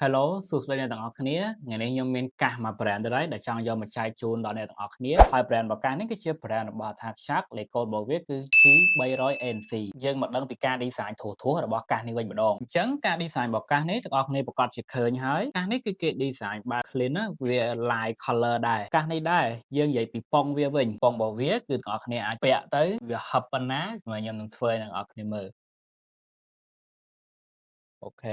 Hello សួស្តីអ្នកទាំងអស់គ្នាថ្ងៃនេះខ្ញុំមានកាសមួយ brand ទៅហើយដែលចង់យកមកចែកជូនដល់អ្នកទាំងអស់គ្នាហើយ brand របស់កាសនេះគឺជា brand របស់ Attack Shark លេខកូដរបស់វាគឺ G300 ANC យើងមកដឹងពីការ design ធួសៗរបស់កាសនេះវិញម្ដងអញ្ចឹងការ design របស់កាសនេះទាំងអស់គ្នាប្រាកដជាឃើញហើយកាសនេះគឺគេ design បែប clean ណាវា light color ដែរកាសនេះដែរយើងនិយាយពីប៉ុងវាវិញប៉ុងរបស់វាគឺទាំងអស់គ្នាអាចពាក់ទៅវាហឹបប៉ុណ្ណាខ្ញុំនឹងធ្វើឲ្យអ្នកទាំងអស់គ្នាមើល OK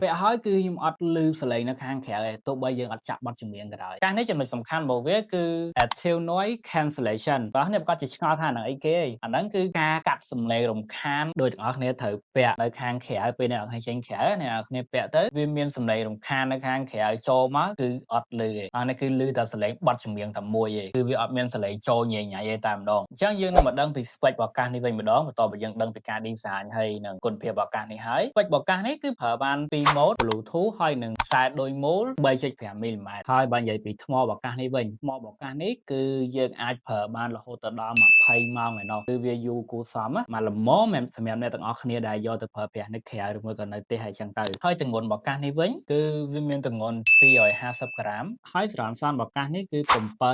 ពាក់ហើយគឺខ្ញុំអត់ឮសំឡេងនៅខាងក្រៅទេទោះបីយើងអត់ចាក់បទចម្រៀងក៏ដោយកាសនេះចំណុចសំខាន់របស់វាគឺ active noise cancellation បងប្អូនប្រាកដជាឆ្ងល់ថាហ្នឹងអីគេអាហ្នឹងគឺការកាត់សំឡេងរំខានដោយទាំងអស់គ្នាត្រូវពាក់នៅខាងក្រៅពេលអ្នកនរគ្នាចេញក្រៅអ្នកនរគ្នាពាក់ទៅវាមានសំឡេងរំខាននៅខាងក្រៅចូលមកគឺអត់ឮទេអានេះគឺឮតែសំឡេងបទចម្រៀងតែមួយទេគឺវាអត់មានសំឡេងចូលញ៉ៃញ៉ៃទេតែម្ដងអញ្ចឹងយើងនឹងមកដឹងពី spec របស់កាសនេះវិញម្ដងបន្ទាប់ពីយើងដឹងពីការ design ហើយនិងគុណភាពរបស់កាសនេះហើយ spec របស់កាសនេះគឺប្រើបានពីរ mode Bluetooth ហើយនិងខ្សែដូចមូល3.5មីលីម៉ែត្រហើយបើនិយាយពីថ្មរបស់កាសនេះវិញថ្មរបស់កាសនេះគឺយើងអាចប្រើបានរហូតដល់20ម៉ោងឯណោះគឺវាយូរគួរសមមកល្មមសម្រាប់អ្នកទាំងអស់គ្នាដែលយកទៅប្រើប្រាស់នៅក្រៅឬមួយក៏នៅផ្ទះអីចឹងទៅហើយទម្ងន់របស់កាសនេះវិញគឺវាមានទម្ងន់250ក្រាមហើយ surround sound របស់កាសនេះគឺ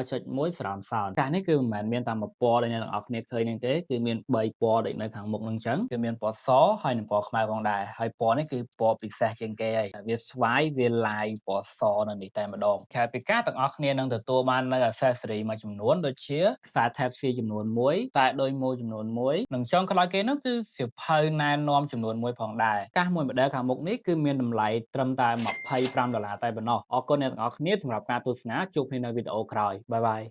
7.1 surround sound កាសនេះគឺមិនមែនមានតែមួយពណ៌ដូចអ្នកទាំងអស់គ្នាឃើញហ្នឹងទេគឺមាន3ពណ៌ដូចនៅខាងមុខហ្នឹងចឹងគឺមានពណ៌សហើយនិងពណ៌ខ្មៅផងដែរហើយពណ៌នេះគឺពណ៌ពិសេសជាងគេហើយវាស្វាយវាឡាយពណ៌សនៅនេះតែម្ដងក្រៅពីការទាំងអស់គ្នានឹងទទួលបាននៅ accessory មួយចំនួនដូចជាខ្សែ Type C ចំនួន1ខ្សែដូចមូលចំនួន1និងចុងក្រោយគេនោះគឺសៀវភៅណែនាំចំនួន1ផងដែរកាសមួយ model ខាងមុខនេះគឺមានតម្លៃត្រឹមតែ25ដុល្លារតែប៉ុណ្ណោះអរគុណអ្នកទាំងអស់គ្នាសម្រាប់ការទស្សនាជួបគ្នានៅវីដេអូក្រោយ bye bye.